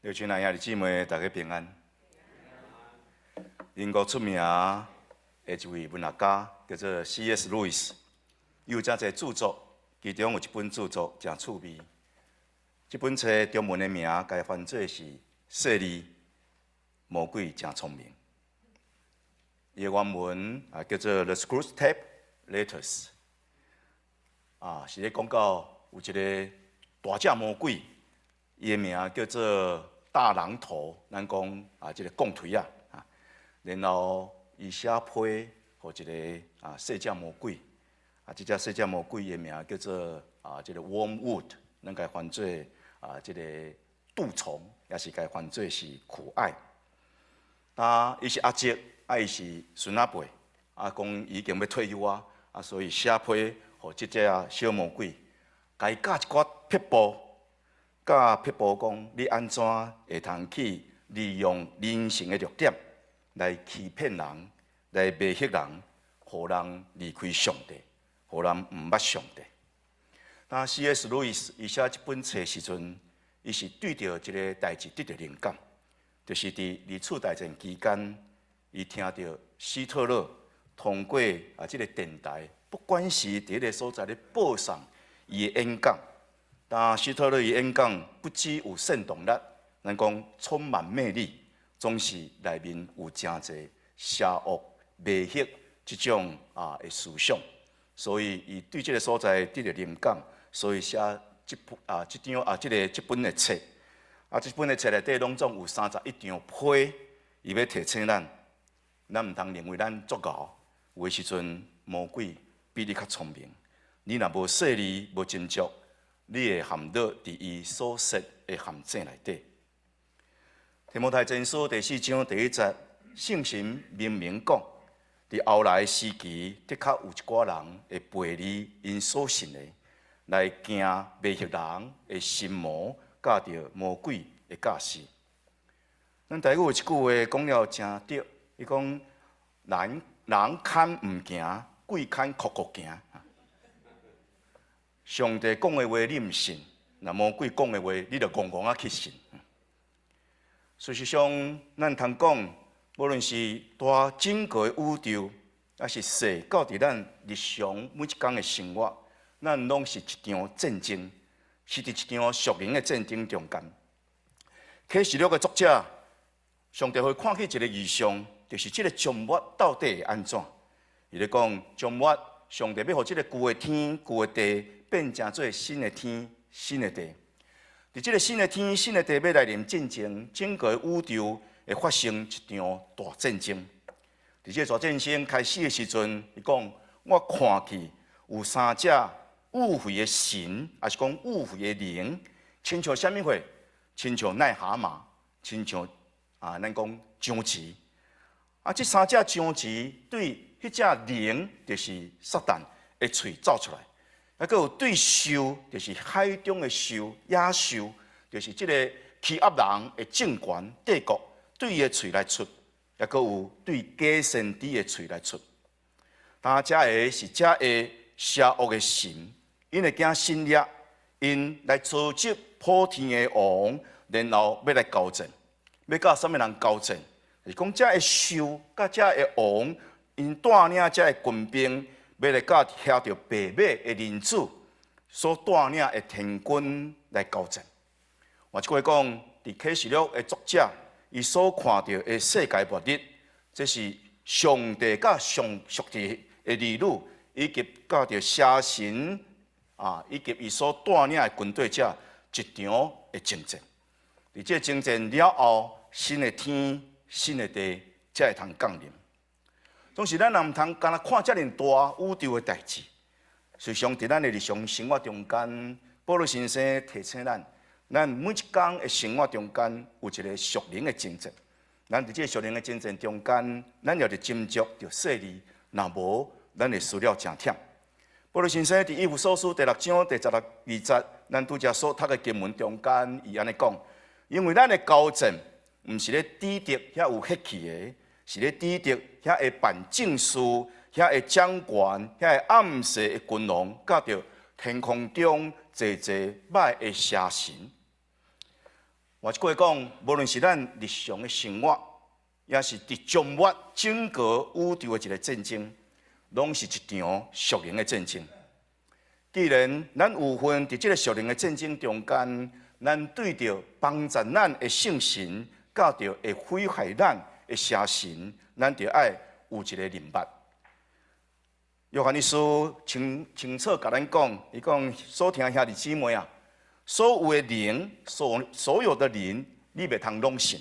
各位親愛兄弟姊妹，大家平安。英國出名的一位文學家叫做 C.S. 路易斯，伊有誠濟著作，其中有一本著作誠趣味。這本冊中文的名共翻做是《細膩魔鬼誠聰明》。伊的原文啊叫做《The Screwtape Letters》，啊是咧講到有一个大隻魔鬼，伊的名叫做大榔頭，咱講啊這个摃錘仔啊，然後伊寫批予一个啊細隻魔鬼，啊這隻細隻魔鬼的名叫做啊這个 Wormwood，咱共翻做啊這个蠹蟲，也是共翻做是苦艾。啊，伊是阿叔，啊伊是孫仔輩，啊講伊已經欲退休啊，啊所以寫批予這隻小魔鬼，共伊教一寡撇步。教撇步講，你按怎會通去利用人性的弱點來欺騙人，來迷惑人，予人離開上帝，予人毋捌上帝。當 C.S. 路易斯伊寫這本冊時陣，伊是對著一个代誌得著靈感，就是佇二次大戰期間，伊聽著希特勒通過啊這个電台，不管是佇彼个所在咧播送伊的演講。當希特勒伊演講不只有煽動力，咱講充滿魅力，總是內面有誠濟邪惡、迷惑這種啊的思想，所以伊對這个所在得著靈感，所以寫這部啊這張啊這个這本的冊，啊這本的冊內底攏總有31張批，伊欲提醒咱，咱毋通認為咱足𠢕，有的時陣魔鬼比你較聰明，你若無細膩、無斟酌，你會陷落佇伊所設的陷阱內底。提摩太前書第四章第一節，聖神明明講，佇後來時期，的確有一寡人會背離𪜶所信的，來行迷惑人的心魔，佮著魔鬼的教示。咱台語有一句話講了誠對，伊講人人牽毋行，鬼牽硞硞行。上帝講的話你毋信，若魔鬼講的話，你就戇戇仔去信。事實上，咱通講，無論是大整個宇宙，抑是細到佇咱日常每一工的生活，咱攏是一場戰爭，是佇一場屬靈的戰爭中間。啟示錄的作者，上帝予伊看見一个異象，就是這个終末到底會按怎？伊咧講終末，上帝欲予這个舊的天、舊的地變成做新的天、新的地。佇這个新的天、新的地欲來臨進前，整個宇宙會發生一場大戰爭。佇這个大戰爭開始的時陣，伊講我看見有三隻污穢的神，抑是講污穢的靈，親像啥物貨？親像癩蛤蟆，親像啊，咱講章魚。啊，這三隻章魚對彼隻靈，就是撒旦的喙走出來。抑閣有對獸，就是海中的獸、野獸，就是這个欺壓人的政權帝國，對伊的喙來出；抑閣有對假先知的喙來出。當這个是這个邪惡的神，𪜶的囝新約，𪜶來組織普天的王，然後欲來交戰，欲佮啥物人交戰？是講這个獸佮這个王，𪜶帶領這个軍兵，欲來佮騎著白馬的人子所帶領的天軍來交戰。換一句話講，佇啟示錄的作者，伊所看著的世界末日，這是上帝佮上屬地的兒女，以及佮著邪神啊，以及伊所帶領的軍隊者一場的征戰。佇這個征戰了後，新的天、新的地才會通降臨。總是咱若毋通干焦看遮爾大宇宙的代誌，實際上佇咱的日常生活中間，保祿先生提醒咱，咱每一工的生活中間有一个屬靈的征戰。咱佇這个屬靈的征戰中間，咱也著斟酌著細膩，若無咱會輸了誠忝。保祿先生佇以弗所書第六章第十六二節，咱拄才所讀的經文中間，伊按呢講：因為咱的交戰，毋是咧抵擋遐有血氣的，是咧抵擋遐會辦政事、遐會掌權、遐會暗世的君王，佮著天空中濟濟歹的邪神。換一句話講，無論是咱日常的生活，抑是佇終末整個宇宙的一個戰爭，攏是一場屬靈的戰爭。既然咱有份佇這個屬靈的戰爭中間，咱對著幫助咱的聖神，佮著會毀害咱的邪神，咱著愛有一個認捌。約翰一書清清楚共咱講，伊講所疼兄弟姊妹啊，所有的靈，所有的靈，你袂通攏信，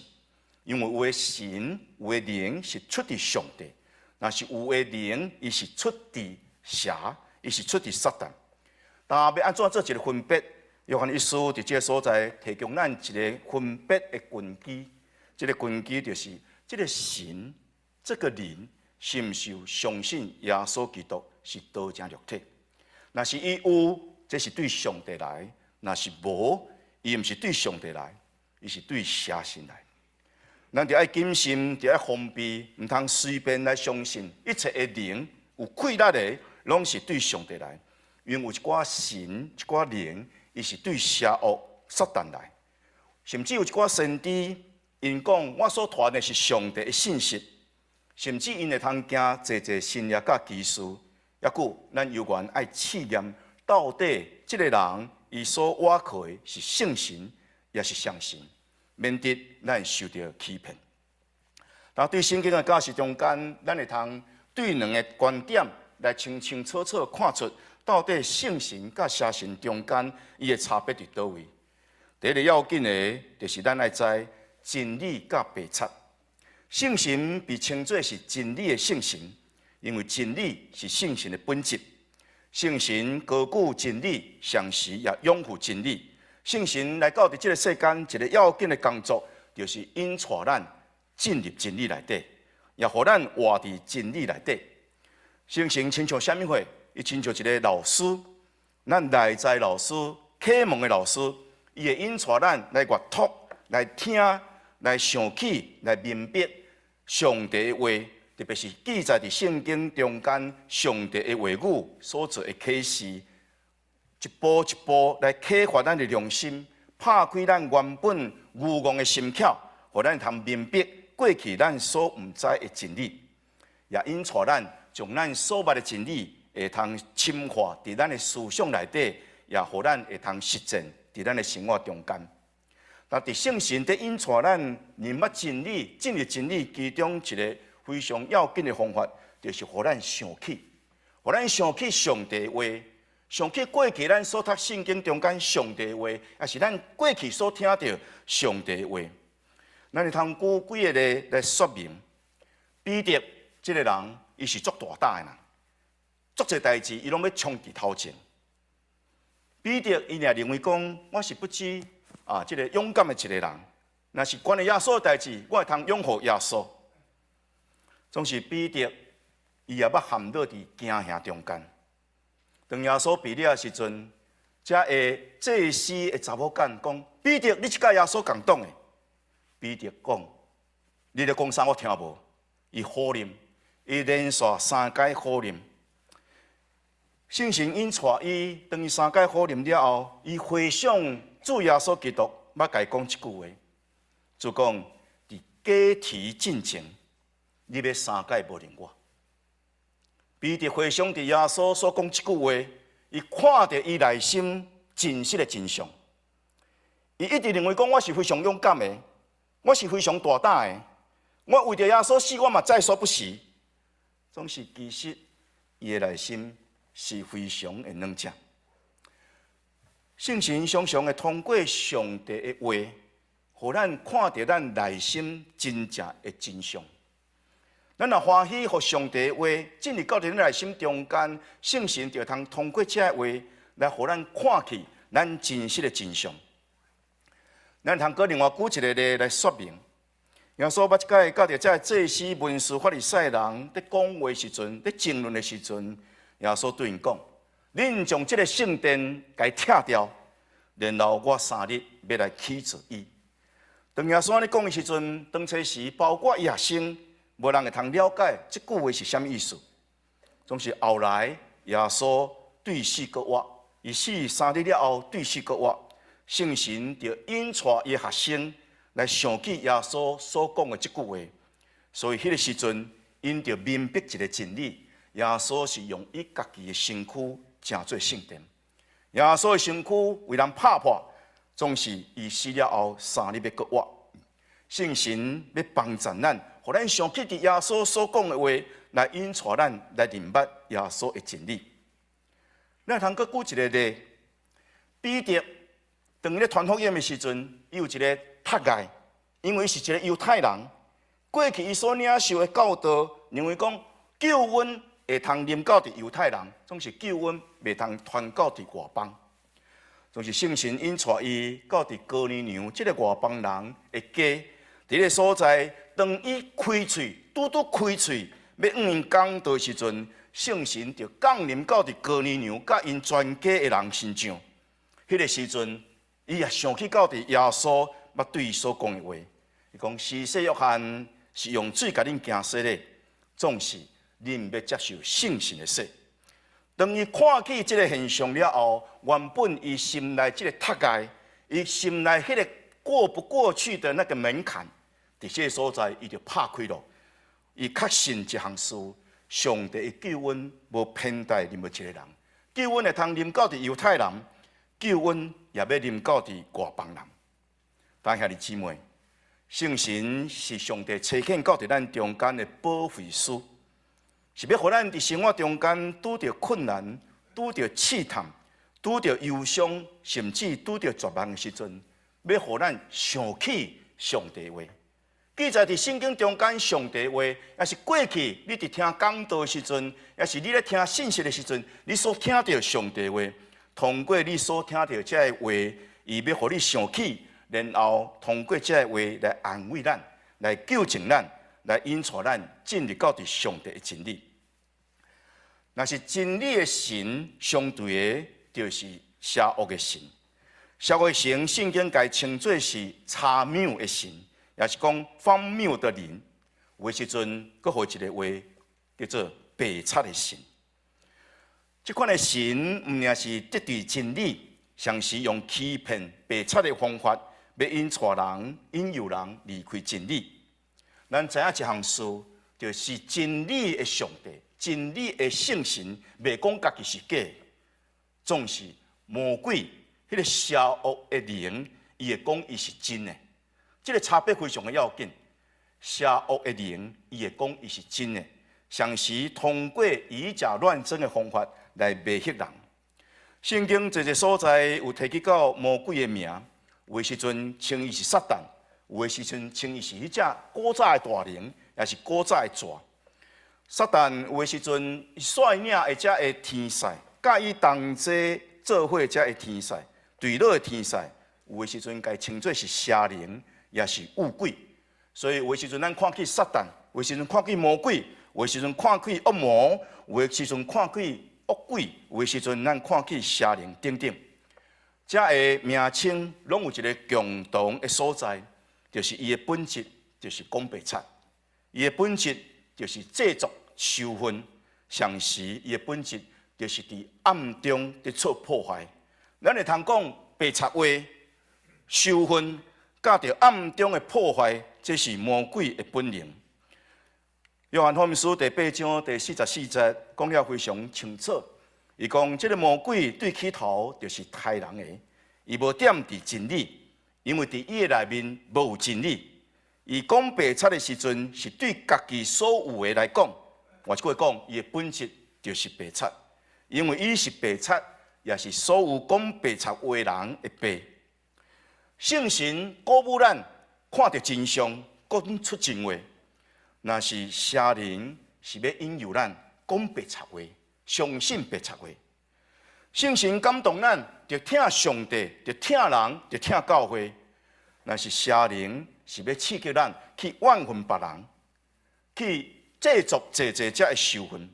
因為有的神，有的靈是出佇上帝，若是有的靈，伊是出佇邪，伊是出佇撒旦。但欲按怎做一個分別？約翰一書佇這個所在提供咱一個分別的根基，這個根基就是這個神，這個靈，是毋是有相信耶穌基督是道成肉體？若是伊有，這是對上帝來；若是無，伊毋是對上帝來，伊是對邪神來。咱著愛謹慎，著愛防備，毋通隨便來相信一切的靈有氣力的，攏是對上帝來。因為有一寡神、一寡靈，伊是對邪惡、撒旦來。甚至有一寡先知，𪜶講我所傳的是上帝的信息。甚至𪜶會通行濟濟神蹟佮奇事，抑閣咱猶原愛試驗到底這个人伊所倚靠的是聖神，抑是邪神，免得咱受著欺騙。但對聖經的教示中間，咱會通對兩個觀點來清清楚楚看出，到底聖神佮邪神中間伊的差別佇佗位。第一个要緊的，就是咱愛知真理佮白賊。聖神被稱作是真理的聖神，因為真理是聖神的本質。聖神高舉真理，同時也擁護真理。聖神來到佇這个世間，一个要緊的工作，就是引帶咱進入真理內底，也予咱活佇真理內底。聖神親像啥物貨？伊親像一个老師，咱內在老師、啟蒙的老師，伊會引帶咱來閱讀、來聽、來想起、來明白上帝的話，特別是記載佇聖經中間上帝的話語所做的啟示，一步一步來啟發咱的良心，拍開咱原本愚戇的心竅，予咱通明白過去咱所毋知的真理，也引帶咱將咱所捌的真理會通深化佇咱的思想內底，也予咱會通實踐佇咱的生活中間。但佇聖神佇引帶咱認捌真理、進入真理，其中一个非常要緊的方法，就是予咱想起，予咱想起上帝的話，想起過去咱所讀聖經中間上帝的話，抑是咱過去所聽著上帝的話。咱會通舉幾个例來說明，彼得這个人，伊是足大膽的人，足濟代誌伊攏欲衝佇頭前。彼得伊若認為講，我是不知啊，這个勇敢的一个人，若是關於耶穌的代誌，我會通擁護耶穌。總是彼得，伊也捌陷落佇驚嚇中間。當耶穌被掠的時陣，遮个祭司的查某囝講：彼得，你是佮耶穌仝黨的。彼得講：你咧講啥？我聽無。伊否認，伊連續三擺否認。聖神引帶伊，當伊三擺否認了後，伊回想主耶穌基督捌共伊講這句話，就講佇雞啼進前，你欲三擺無認我。彼得回想佇耶穌所講這句話，伊看著伊內心真實的真相。伊一直認為講我是非常勇敢的，我是非常大膽的，我為著耶穌死，我嘛在所不惜。總是其實伊的內心是非常的軟弱。聖神常常會通過上帝的話，予咱看著咱內心真正的真相。咱若歡喜予上帝的話進入到咱內心中間，聖神就通通過這个話來予咱看見咱真實的真相。咱通閣另外舉一个例來說明。耶穌捌一擺佮著這个祭司、文士、法利賽人佇講話時陣，佇爭論的時陣，耶穌對𪜶講：恁將這个聖殿共拆掉，然後我3日欲來起造伊。當耶穌按呢講的時陣，當初時包括伊學生，無人會通了解這句話是啥物意思。總是後來耶穌對死閣活，伊死3日了後對死閣活。聖神就引帶伊學生來想起耶穌所講的這句話，所以彼個時陣，𪜶就明白一個真理：耶穌是用伊家己的身軀成做聖殿。耶穌的身軀為人拍破，總是伊死了後3日欲閣活。聖神欲幫助咱，予咱想起佇耶穌所講的話，來引帶咱來認捌耶穌的真理。咱通閣舉一個例，彼得當伊咧傳福音的時陣，伊有一個窒礙，因為伊是一個猶太人。過去伊所領受的教導，認為講救恩會通臨到佇猶太人，總是救恩袂通傳到佇外邦。總是聖神引帶伊到佇哥尼流這個外邦人的家，佇個所在，當伊開喙，拄拄開喙，欲向𪜶講道時陣，聖神就降臨到佇哥尼流佮𪜶全家的人身上。彼個時陣，伊也想起到佇耶穌捌對伊所講的話，伊講施洗約翰是用水共恁行洗禮，總是恁欲接受聖神的洗。當伊看見這個現象了後，原本伊心內這個窒礙，伊心內彼個過不過去的那個門檻，佇這個所在，伊就拍開了。伊確信一項事：上帝的救恩無偏待任何一個人，救恩會通臨到佇猶太人，救恩也欲臨到佇外邦人。但兄弟姊妹，聖神是上帝差遣到佇咱中間的保惠師，是欲予咱佇生活中間拄著困難、拄著試探、拄著憂傷，甚至拄著絕望的時陣，欲予咱想起上帝話。記載佇聖經中間上帝話，抑是過去你佇聽講道的時陣，抑是你咧聽信息的時陣，你所聽著上帝話，通過你所聽著這个話，伊欲予你想起，然後通過這个話來安慰咱，來糾正咱，來引帶咱進入到佇上帝的真理。若是真理的神，相對的，就是邪惡的神。邪惡的神，聖經共伊稱做是差謬的神，也是講荒謬的靈。有的時陣，閣予一個話叫做白賊的神。這款的神，毋爾是敵對真理，常時用欺騙、白賊的方法，欲引帶人、引誘人離開真理。咱知影一項事，就是真理的上帝、真理的聖神，袂講家己是假，總是魔鬼彼個邪惡的靈，伊會講伊是真的。這個差別非常的要緊。邪惡的靈，伊會講伊是真的，常時通過以假亂真的方法來迷惑人。聖經濟濟所在有提及到魔鬼的名，有的時陣稱伊是撒旦，有的時陣稱伊是彼隻古早的大靈，抑是古早的蛇。撒旦有的時陣伊率領的遮的天使，佮伊同齊做伙遮的天使，墜落的天使，有的時陣共伊稱做是邪靈，抑是惡鬼。所以有的時陣咱看見撒旦，有的時陣看見魔鬼，有的時陣看見惡魔，有的時陣看見惡鬼，有的時陣咱看見邪靈等等。這个名稱攏有一個共同的所在，就是伊的本質就是講白賊，伊的本質就是製作仇恨，同時伊的本質就是佇暗中佇做破壞。咱會通講白賊話、仇恨，佮著暗中的破壞，這是魔鬼的本能。約翰福音書第八章第四十四節講了非常清楚，伊講這个魔鬼對起頭就是刣人的，伊無踮佇真理，因為佇伊的內面無有真理。伊講白賊的時陣，是對家己所有的來講，換一句話講，伊的本質就是白賊，因為伊是白賊，也是所有講白賊話人的爸。聖神鼓舞咱看著真相，講出真話。若是邪靈是欲引誘咱講白賊話，相信白賊話。聖神感動咱，著疼上帝，著疼人，著疼教會。若是邪靈是欲刺激咱去怨恨別人，去製作濟濟遮的仇恨。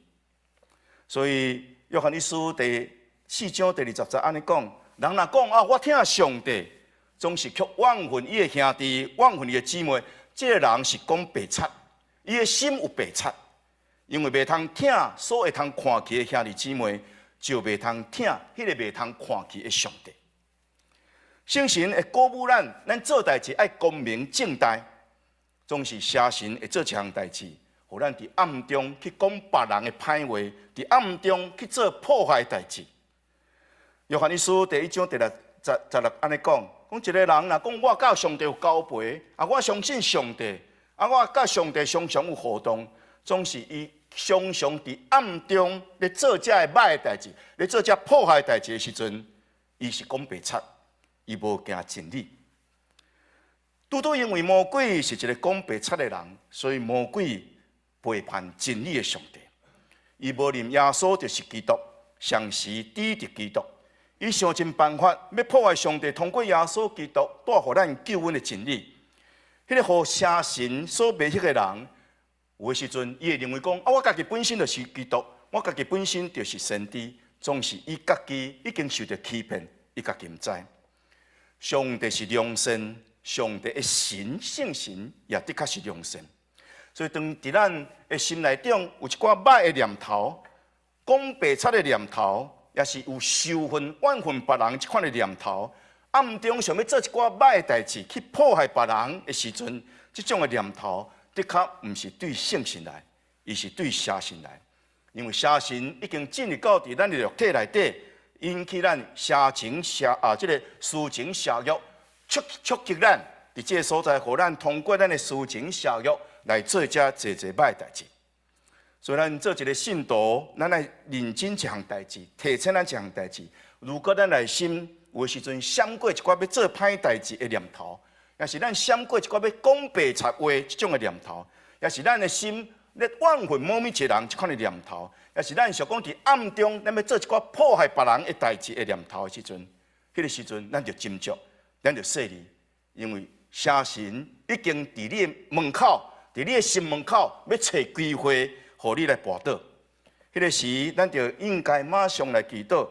所以約翰一書第四章第二十節按呢講：人若講啊，我疼上帝，總是卻怨恨伊的兄弟，怨恨伊的姊妹，這个人是講白賊，伊的心有白賊，因為袂通疼所會通看見的兄弟姊妹，就袂通疼彼个袂通看見的上帝。聖神會鼓舞咱，咱做代誌愛光明正大，總是邪神會做一項代誌，予咱佇暗中去講別人的歹話，佇暗中去做破壞代誌。約翰一書第一章第六節十六按呢講，講一个人若講我佮上帝有交陪，啊，我相信上帝，啊，我佮上帝常常有互動，總是伊常常佇暗中咧做這个歹的代誌，咧做這破壞代誌的時陣，伊是講白賊，伊無行真理。拄拄因為魔鬼是一个講白賊的人，所以魔鬼背叛真理的上帝。伊無認耶穌就是基督，同時抵擋基督。伊想盡辦法欲破壞上帝通過耶穌基督帶予咱救恩的真理。彼个予邪神所迷惑的人，有的時陣伊會認為講啊，我家己本身就是基督，我家己本身就是先知，總是伊家己已經受著欺騙，伊家己毋知。上帝是良善，上帝的神聖神也的確是良善。所以當佇咱的心內中有一寡歹的念頭，講白賊的念頭，也是有仇恨、怨恨別人這款的念頭，暗中想欲做一寡歹的代誌去破壞別人的時陣，這種的念頭的確毋是對聖神來，伊是對邪神來。因為邪神已經進入到佇咱的肉體內底，引起咱邪情邪啊，這个私情邪欲，觸觸擊咱佇這个所在，予咱通過咱的私情邪欲來做這濟濟歹代誌。所以咱做一个信徒，咱愛認真一項代誌，提醒咱一項代誌。如果咱內心有的時陣閃過一寡欲做歹代誌的念頭，也是咱閃過一寡欲講白賊話這種的念頭，也是咱的心咧怨恨某一個人這款的念頭，也是咱想講佇暗中咱欲做一寡破壞別人的代誌的念頭的時陣，彼个時陣咱就斟酌，咱就細膩，因為邪神已經佇你的門口，佇你的心門口欲揣機會，予你來跋倒。彼个時，咱就應該馬上來祈禱，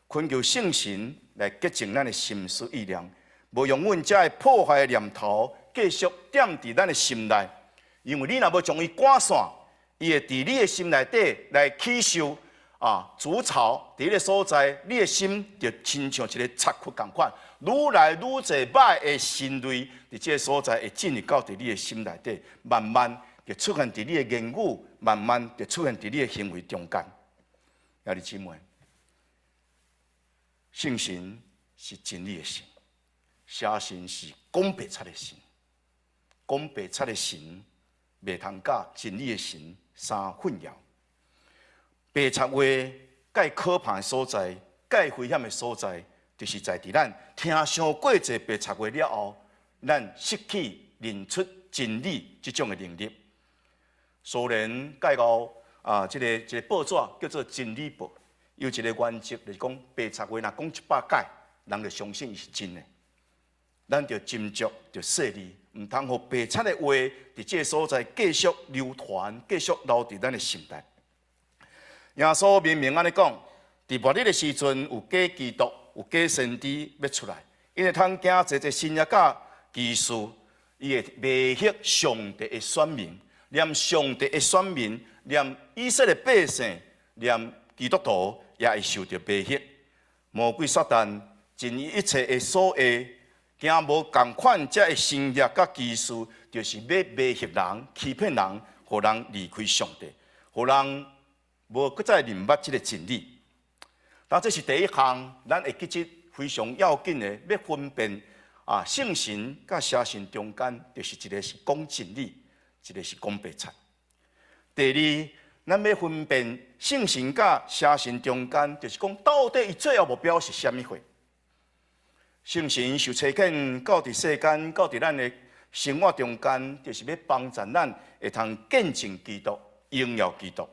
懇求聖神來潔淨咱的心思意念，無容允這个破壞的念頭繼續踮佇咱的心內。因為你若無將伊趕散，伊會佇你的心內底來起樹啊，築巢佇彼个所在，你的心就親像一个賊窟仝款，愈來愈濟歹的心類，佇這个所在會進入到佇你的心內底，慢慢就出現佇你的言語，慢慢就出現佇你的行為中間。兄弟姊妹，聖神是真理的神，邪神是講白賊的神。講白賊的神，袂通佮真理的神相混淆。白賊話蓋可怕的所在，蓋危險的所在，就是在佇咱聽傷過濟白賊話了後，咱失去認出真理這種的能力。蘇聯蓋後啊，這个一个報紙叫做《真理報》，有一个原則，就是講白賊話若講100擺，人就相信伊是真的。咱著斟酌，著細膩，毋通予白賊的話佇這个所在繼續流傳，繼續留佇咱的心內。耶穌明明按呢講，佇末日的時陣有假基督，有假先知欲出來，𪜶會通行濟濟神蹟佮奇事，伊會迷惑上帝的選民。連上帝的選民，連以色列百姓，連基督徒也會受著迷惑。魔鬼撒旦盡伊一切的所為，行無仝款這个神蹟佮奇事，就是欲迷惑人、欺騙人，予人離開上帝，予人無閣再認捌這个真理。但這是第一項，咱會記得非常要緊的，欲分辨啊聖神佮邪神中間，就是一个是講真理，一个是講白賊。第二，咱欲分辨聖神佮邪神中間，就是講到底伊最後目標是啥物貨？聖神受差遣到佇世間，到佇咱的生活中間，就是欲幫助咱會通見證基督、榮耀基督。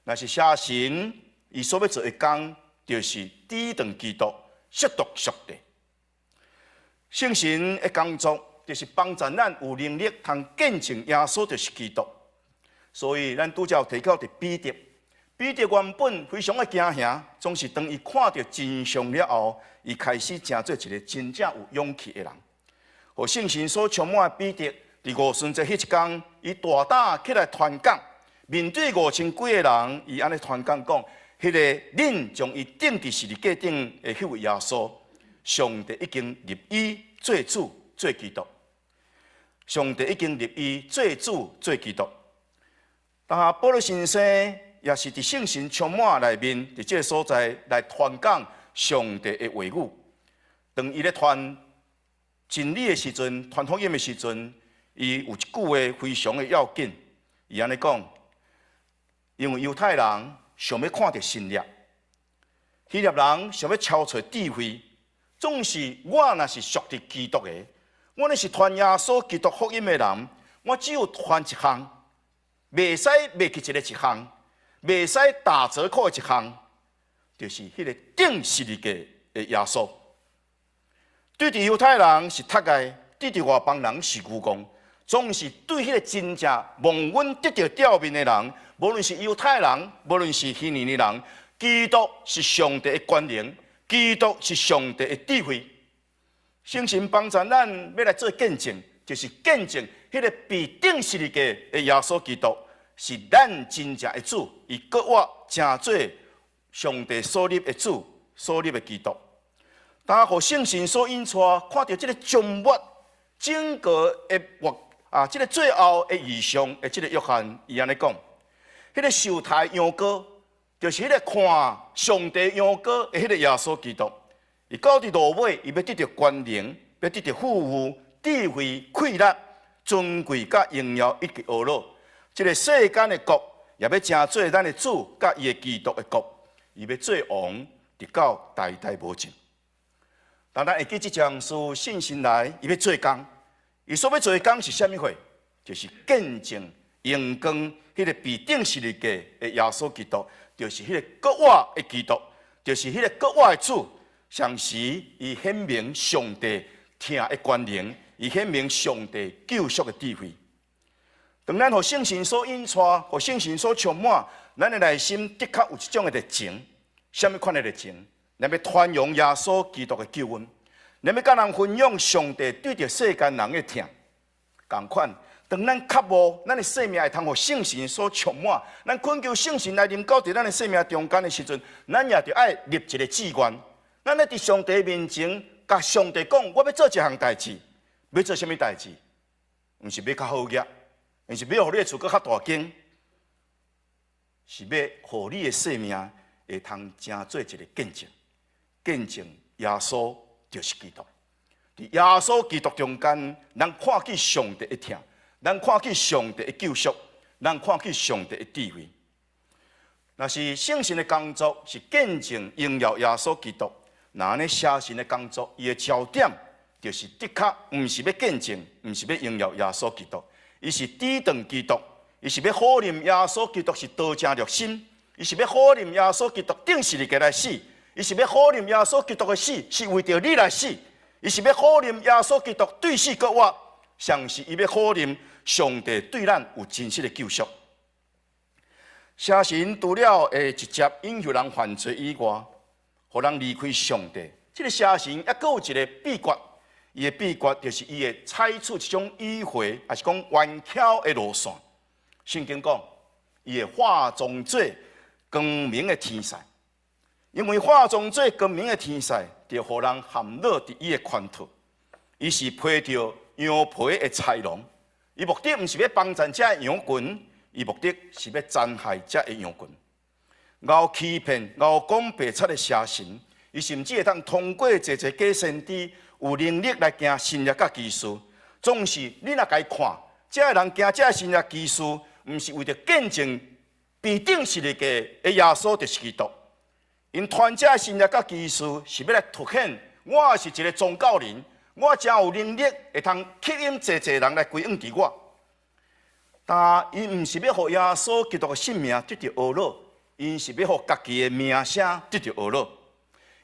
若是邪神，伊所欲做的工，就是抵擋基督、褻瀆上帝。聖神的工作，就是幫助咱有能力通見證耶穌就是基督。所以咱拄才有提到佇彼得，彼得原本非常的驚嚇，總是當伊看著真相了後，伊開始成做一个真正有勇氣的人。予聖神所充滿的彼得，佇五旬節彼一工，伊大膽起來傳講，面對五千幾個人，伊按呢傳講講，彼个恁將伊釘佇十字架頂的彼位耶穌，上帝已經立伊做主做基督。上帝已經立伊做主做基督。但保祿先生也是佇聖神充滿內面，佇這個所在來傳講上帝的話語。當伊咧傳真理的時陣，傳福音的時陣，伊有一句話非常的要緊。伊按呢講：因為猶太人想欲看著神蹟，希臘人想欲搜揣智慧，總是我若是屬佇基督的，我若是傳耶穌基督福音的人，我只有傳一項，袂使袂記一个一項，袂使打折扣的一項，就是彼個釘十字架的耶穌。對佇猶太人是窒礙，對佇外邦人是愚戇，總是對彼個真正蒙恩得著召命的人，無論是猶太人，無論是希利尼人，基督是上帝的權能，基督是上帝的智慧。聖神幫助咱欲來做見證，就是見證彼個被釘十字架的耶穌基督是咱真正的主，伊閣活成做上帝所立的主，所立的基督。當予聖神所引帶，看著這個終末整個的末啊，這個最後的異象的這個約翰，伊按呢講，彼個受抬羊羔，就是彼個看上帝羊羔的彼個耶穌基督。伊到佇落尾，伊欲得著權能，欲得著富裕、智慧、氣力、尊貴佮榮耀以及呵咾。這個世間的國，也欲成做咱的主佮伊的基督的國，伊欲做王，直到代代無盡。當咱會記這章書信心來，伊欲做工，伊所欲做的工是啥物貨？就是見證榮光，彼個被釘十字架的耶穌基督，就是彼個復活的基督，就是彼個復活的主。同時，伊顯明上帝疼的權能，伊顯明上帝救贖的智慧。當咱予聖神所引帶，予聖神所充滿，咱的內心的確有一種的熱情。啥物款的熱情？咱欲傳揚耶穌基督的救恩，咱欲佮人分享上帝對著世間人的疼。仝款，當咱渴慕，咱的生命會通予聖神所充滿，咱懇求聖神來臨到佇咱的生命中間的時陣，咱也著愛立一個志願。咱咧佇上帝面前，共上帝講，我欲做一項代誌，欲做啥物代誌？毋是欲較好額，毋是欲予你的厝閣較大間，是欲予你的生命會通成做一個見證，見證耶穌就是基督。佇耶穌基督中間，咱看見上帝的疼，咱看見上帝的救贖，咱看見上帝的智慧。若是聖神的工作是見證榮耀耶穌基督，那按呢邪神的工作，伊的焦點就是的確毋是欲見證，毋是欲榮耀耶穌基督，伊是抵擋基督，伊是欲否認耶穌基督是刀正肉身，伊是欲否認耶穌基督釘十字架來死，伊是欲否認耶穌基督的死是為著你來死，伊是欲否認耶穌基督對死復活，同時伊欲否認上帝對咱有真實的救贖。邪神除了會直接引誘人犯罪以外，予人離開上帝。這個邪神猶閣有一個秘訣，伊的秘訣就是伊會採取一種迂迴，抑是講彎曲的路線。聖經講，伊會化妝做光明的天使，因為化妝做光明的天使，就予人陷落佇伊的圈套。伊是披著羊皮的豺狼，伊目的毋是欲幫贊這个羊群，伊目的是欲殘害這个羊群。𠢕欺騙、𠢕講白賊的邪神，伊甚至會當通過濟濟假先知，有能力來行神蹟佮奇事。總是你若共伊看，這个人行這个神蹟奇事，毋是為著見證被釘十字架的耶穌就是基督。𪜶傳這个神蹟佮奇事，是欲來凸顯我是一個宗教人，我誠有能力會通吸引濟濟人來歸向佇我。但𪜶毋是欲予耶穌基督的聖名得著呵咾，𪜶是欲予家己的名聲得著呵咾。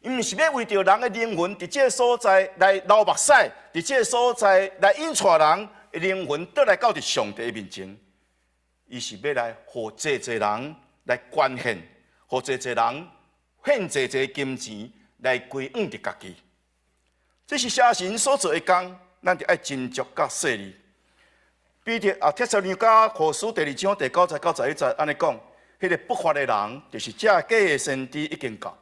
𪜶毋是欲為著人的靈魂佇這个所在來流目屎，佇這个所在來引帶人的靈魂倒來到佇上帝的面前。伊是欲來予濟濟人來捐獻，予濟濟人獻濟濟金錢來歸向佇家己。這是邪神所做的工，咱著愛斟酌佮細膩。彼得啊，帖撒羅尼迦後書第二章第九節到十一節按呢講，彼個不法的人，就是這假的先知已經到，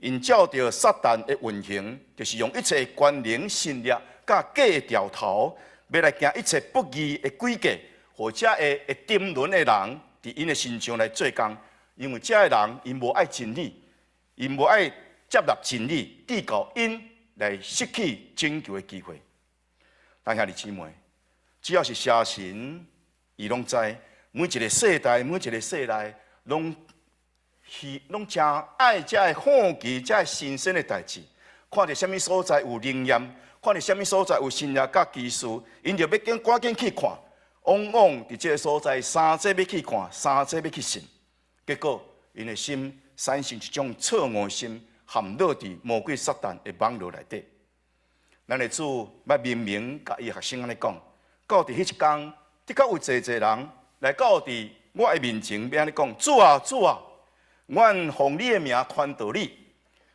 𪜶照著撒旦的運行，就是用一切權能、神力、佮假的兆頭，欲來行一切不義的詭計，予這个會沉淪的人，佇𪜶的身上來做工。因為這个人𪜶無愛真理，𪜶無愛接納真理，致到𪜶來失去拯救的機會。咱兄弟姊妹，只要是邪神，伊攏知每一個世代、每一個世代，攏去攏誠愛這个好奇、這个新鮮的代誌。看著啥物所在有靈驗，看著啥物所在有神蹟佮奇事，𪜶就欲緊趕緊去看。往往佇這个所在，三節欲去看，三節欲去信，結果𪜶的心產生一種錯誤的心，陷落佇魔鬼撒旦的網羅內底。咱的主捌明明共伊學生按呢講，到佇彼一工，的確有濟濟人來到佇我的面前，欲按呢講：主啊，主啊，阮奉你的名傳道理，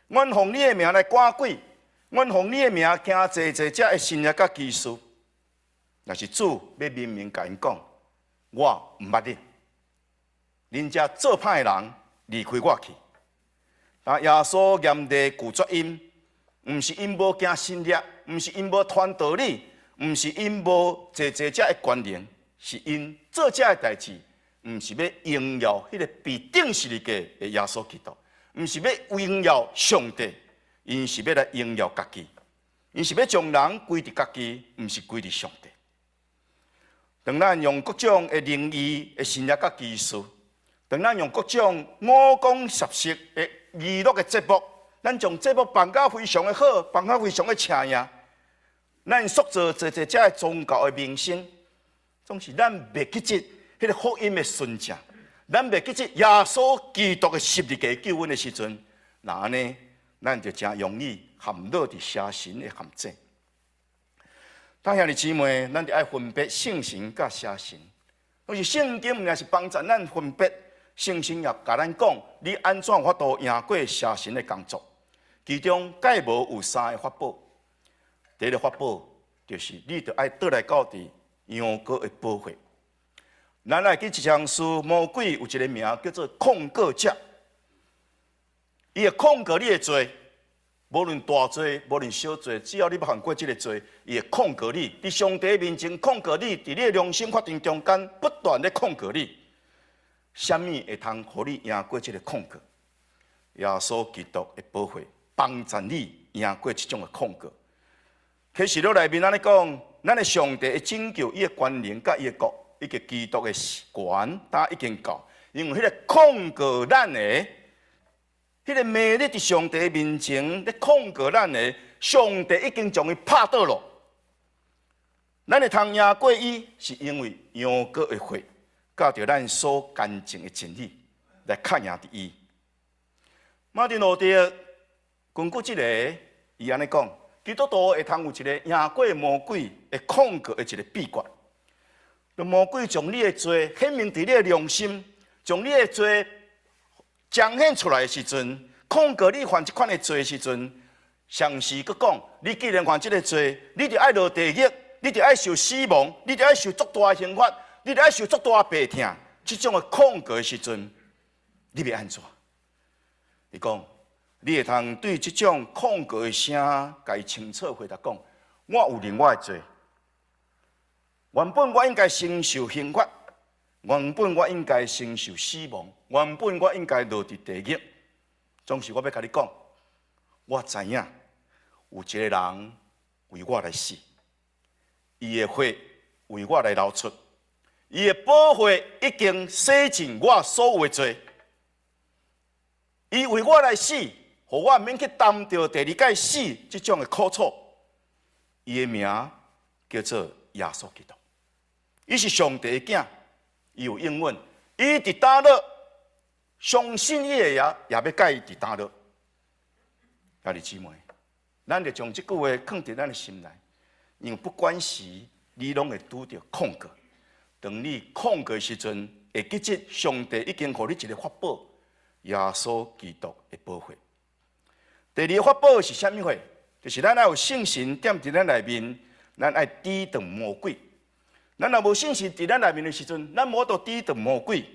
阮奉你的名來趕鬼，阮奉你的名行濟濟這的神蹟佮奇事。若是主欲明明共𪜶講，我毋捌恁，恁這做歹的人，離開我去。但耶穌嚴厲拒絕𪜶，毋是𪜶無行神蹟，毋是𪜶無傳道理，毋是𪜶無濟濟這的權能，是𪜶做這个代誌，毋是欲榮耀彼个被釘十字架的耶穌基督，毋是欲榮耀上帝，𪜶是欲來榮耀家己，𪜶是欲將人歸佇家己，毋是歸佇上帝。當咱用各種的靈異的神蹟佮奇事，當咱用各種五光十色的娛樂的節目，咱將節目辦甲非常的好，辦甲非常的請樣，咱塑造濟濟這个宗教的明星，總是咱袂記得彼个福音的純正，咱袂記得耶穌基督的十字架救阮的時陣，若按呢，咱就誠容易陷落佇邪神的陷阱。咱兄弟姊妹，咱著愛分別聖神佮邪神。但是聖經毋但是幫助咱分別，聖經也共咱講，你按怎法度贏過邪神的工作？其中蓋無有三个法寶。第一个法寶就是你著愛倒來到佇羊羔的寶血。咱來記一項事，魔鬼有一个名叫做控告者，伊會控告你的罪。無論大罪，無論小罪，只要你犯過這个罪，伊會控告你，佇上帝面前控告你，佇你的良心法庭中間不斷咧控告你。啥物會通予你贏過這个控告？耶穌基督的寶血幫助你贏過這種的控告。啟示錄內面按呢講，咱的上帝會拯救伊的權能佮伊的國，以及基督的權，早已經到，因為彼个控告咱的，彼个暝日佇上帝面前咧控告咱的，上帝已經將伊拍倒囉。咱會通贏過伊，是因為羊羔的血，佮著咱所見證的真理來較贏著伊。馬丁路德根據這个，伊按呢講，基督徒會通有一个贏過魔鬼的控告的一个秘訣。魔鬼將你的罪顯明佇你的良心，將你的罪彰顯出來的時陣，控告你犯這款的罪的時陣，同時閣講，你既然犯這个罪，你就愛落地獄，你就愛受死亡，你就愛受足大的刑罰，你就愛受足大的病痛。這種的控告的時陣，你欲按怎？伊講，你會通對這種控告的聲，共伊清楚回答講：我有認我的罪，原本我應該承受刑罰，原本我應該承受死亡，原本我應該落佇地獄。總是我欲共你講，我知影有一个人為我來死，伊的血為我來流出，伊的寶血已經洗淨我所有的罪。伊為我來死，予我免去擔著第二擺死這種的苦楚。伊的名叫做耶穌基督，伊是上帝的囝，伊有應允，伊佇倒落，相信伊的也也欲佮伊佇倒落。兄弟姊妹，咱就將這句話囥佇咱的心內，因為不管時，你攏會拄著控告。當你控告的時陣，會記得上帝已經予你一个法寶。耶穌基督的寶血。第二个法寶是啥物貨？就是咱愛有聖神踮佇咱內面，咱愛抵擋魔鬼。咱若無聖神佇咱內面的時陣，咱無法度抵擋魔鬼。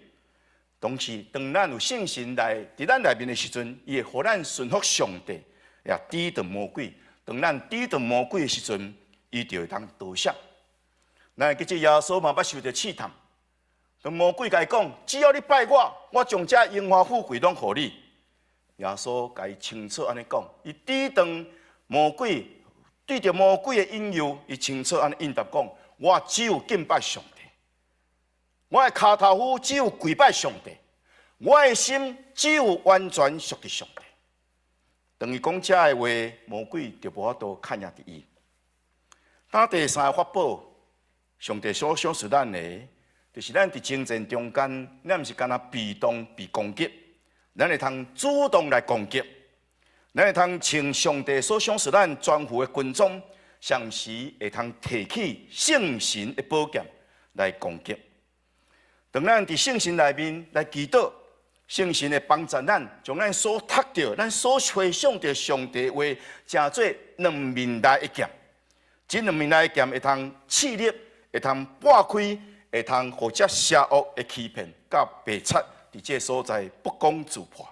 同時，當咱有聖神來佇咱內面的時陣，伊會予咱順服上帝，也抵擋魔鬼。當咱抵擋魔鬼的時陣，伊就會當逃穡。咱會記得耶穌嘛捌受著試探，當魔鬼共伊講：只要你拜我，我將這榮華富貴攏予你。耶穌共伊清楚按呢講，伊抵擋魔鬼，對著魔鬼的引誘，伊清楚按呢應答講：我只有敬拜上帝，我的跤頭趺只有跪拜上帝，我的心只有完全屬於上帝。當伊講這个話，魔鬼就無法度牽贏著伊。當第三个法寶，上帝所賞賜咱的，就是咱佇爭戰中間，咱毋是干焦被動被攻擊，咱會通主動來攻擊，咱會通穿上帝所賞賜咱全副的軍裝，同時會通提起聖神的寶劍來攻擊。當咱佇聖神內面來祈禱，聖神會幫助咱，將咱所讀著、咱所回想著上帝話，成做兩面刃的劍。這兩面刃的劍會通刺入，會通擘開，會通予這邪惡的欺騙佮白賊佇這个所在不攻自破。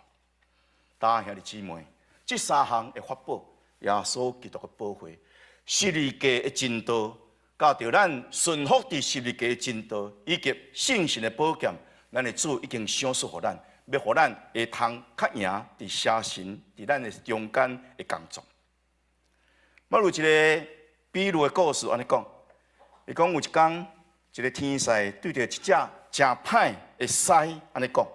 大兄弟姊妹，這三項的法寶，耶穌基督的寶血，十字架的真道，佮著咱順服佇十字架的真道，以及聖神的寶劍，咱的主已經賞賜予咱，欲予咱會通較贏佇邪神佇咱的中間的工作。我有一个比喻的故事按呢講，伊講有一工，一个天使對著一隻誠歹的獅按呢講，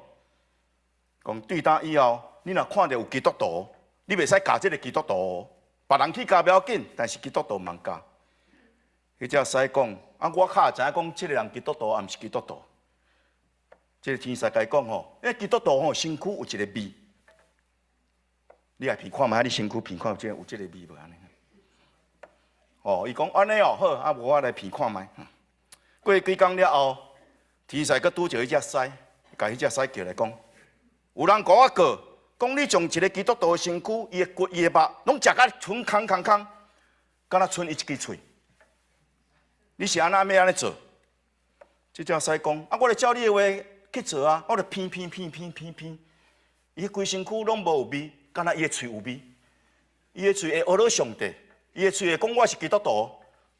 講對今以後，你若看著有基督徒，你袂使咬這个基督徒，別人去咬無要緊，但是基督徒毋通咬。彼隻獅講，啊，我較會知影講，這个人基督徒抑毋是基督徒。這个天使共伊講吼，因為基督徒吼身軀有一個味，你來聞看覓，你身軀聞看有這個味無按呢？哦，伊講按呢哦，好，啊無我來聞看覓。過幾工了後，天使閣拄著彼隻獅，共彼隻獅叫來講，有人共我告，講你將一个基督徒的身軀，伊的骨、伊的肉，攏食甲賰空空空，敢若賰伊一支喙。你是按怎欲按呢做？這隻獅講，啊，我著照你的話去做啊，我著聞聞聞聞聞聞，伊規身軀攏無有味，敢若伊的喙有味。伊的喙會呵咾上帝，伊的喙會講我是基督徒，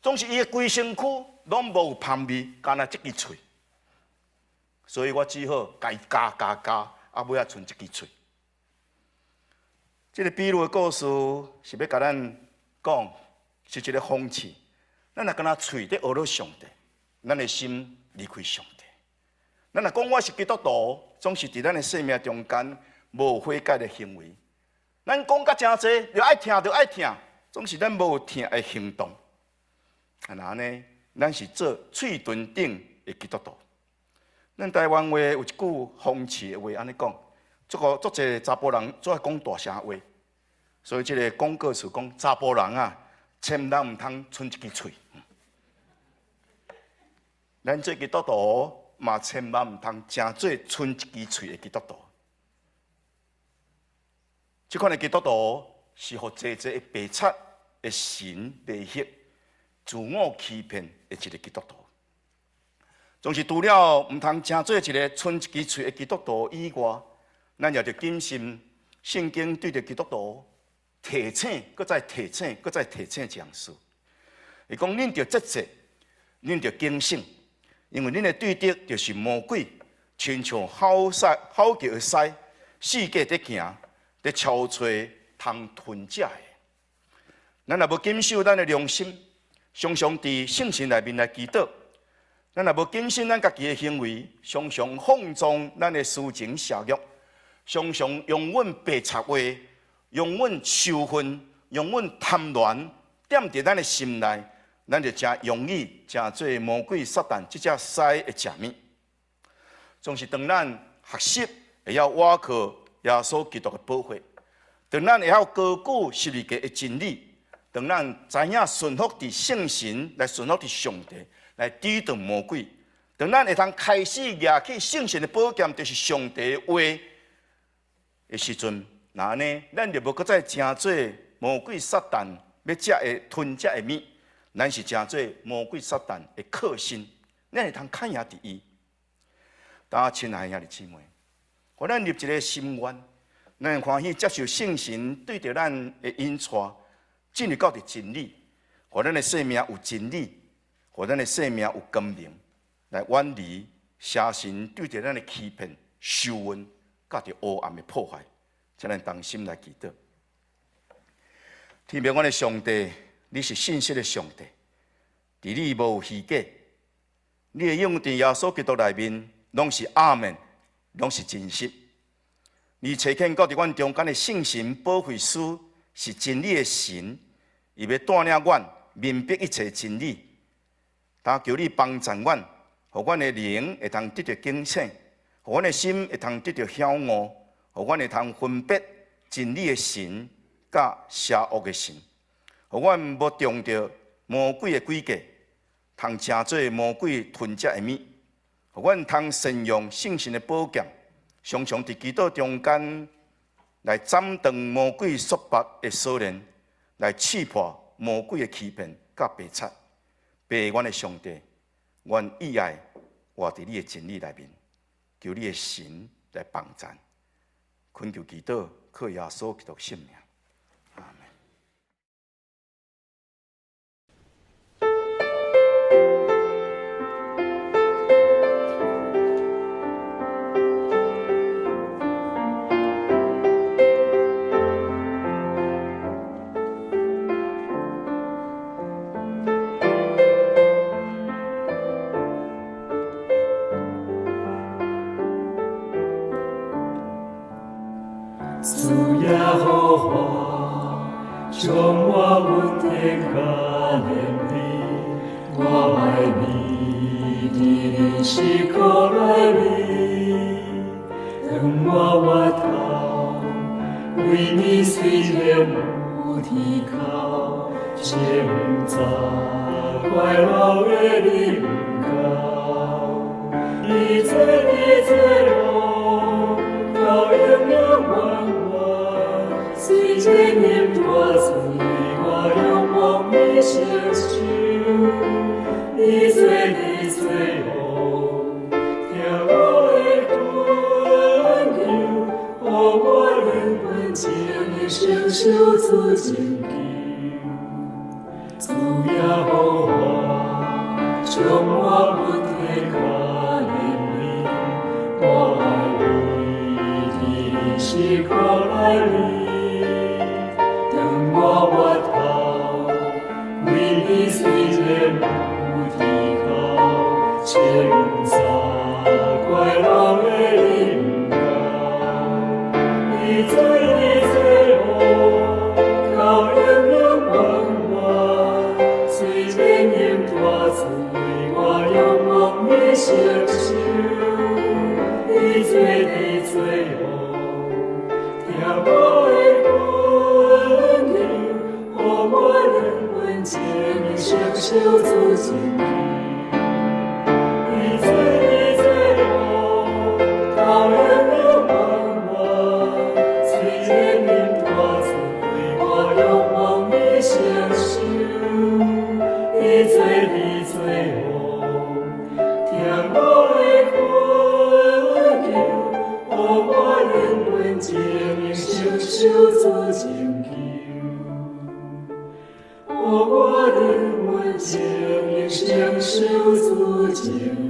總是伊的規身軀攏無有芳味，敢若這支喙。所以我只好共伊咬咬咬，啊，尾仔賰一支喙。這个比喻的故事是欲共咱講，是一个諷刺。咱若敢若喙佇呵咾上帝，咱的心離開上帝。咱若講我是基督徒，總是佇咱的生命中間無悔改的行為。咱講甲誠濟，著愛疼，著愛疼，總是咱無疼的行動。啊，那按呢，咱是做喙唇頂的基督徒。咱台灣話有一句諷刺的話，按呢講：這個足濟查埔人最愛講大聲話，所以這个廣告詞講查埔人啊，千萬毋通賰一支喙。咱做基督徒嘛，千萬毋通成做賰一支喙的基督徒。這款的基督徒是予濟濟的白賊的神迷惑、自我欺騙的一个基督徒。總是除了毋通成做一个賰一支喙的基督徒以外，咱也著謹慎聖經對著基督徒提醒，閣再提醒，閣再提醒這項事。伊講恁著節制，恁著警醒，因為恁的對敵就是魔鬼，親像吼獅吼叫的獅，四界佇行，佇搜揣通吞食的。咱若無謹守咱的良心，常常佇聖神內面來祈禱；咱若無謹慎咱家己的行為，常常放縱咱的私情邪欲，常常容忍白賊話，容忍仇恨，容忍貪婪，踮佇咱的心內，咱就誠容易成做魔鬼撒旦這隻獅的食物。總是當咱學習會曉倚靠耶穌基督的寶血，當咱會曉高舉十字架的真理，當咱知影順服佇聖神來順服佇上帝來抵擋魔鬼，當咱會通開始舉起聖神的寶劍，就是上帝的話的時陣，那按呢，咱就無閣再成做魔鬼撒旦欲食的吞食的物，咱是成做魔鬼撒旦的克星，咱會通較贏佇伊。大家親愛的兄弟姊妹，予咱立一个心願，咱歡喜接受聖神對著咱的引帶，進入到佇真理，予咱的生命有真理，予咱的生命有光明，來遠離邪神對著咱的欺騙、受孕，佮佇黑暗的破壞。請咱同心來祈禱。天父，阮的上帝，你是信實的上帝，佇你無虛假，你的應許佇耶穌基督內面，攏是阿們，攏是真實。你差遣到佇阮中間的聖神保惠師是真理的神，伊欲帶領阮明白一切真理。他求你幫助阮，予阮的靈會通得著警醒，予阮的心會通得著曉悟，予阮會通分別真理的神佮邪惡的神，予阮無中著魔鬼的詭計，通成做魔鬼吞食的物，予阮通善用聖神的寶劍，常常佇祈禱中間來斬斷魔鬼束縛的鎖鏈，來刺破魔鬼的欺騙佮白賊。父阮的上帝，阮意愛活佇你的真理內面，求你的神來幫贊，懇求祈禱，靠耶穌基督聖名。阿們。主耶和華，充滿恩典佮憐憫，我愛你，佇恁時刻內面，當我倚頭，為你雖然有天哭，卻毋知快樂會臨到。你做你做哦，到永永遠遠，雖然飲大醉，我仰望你成就。你做你做哦，聽我的懇求，予我靈魂情意承受主拯救。主耶和華，充滿恩典佮憐憫，我愛你，佇恁時刻內面，當我倚頭，為你雖然有天哭，卻毋知快樂會臨到。你做你做哦，到永永遠遠，雖然飲大醉，我仰望你成就。你做你做哦，聽我的懇求，予我靈魂情意承受主拯救。你做你做哦，到永永遠遠，雖然飲大醉，我仰望你成就。你做你做哦，聽我的懇求，予我靈魂情意承受主拯救。予我靈魂情意承受主拯救。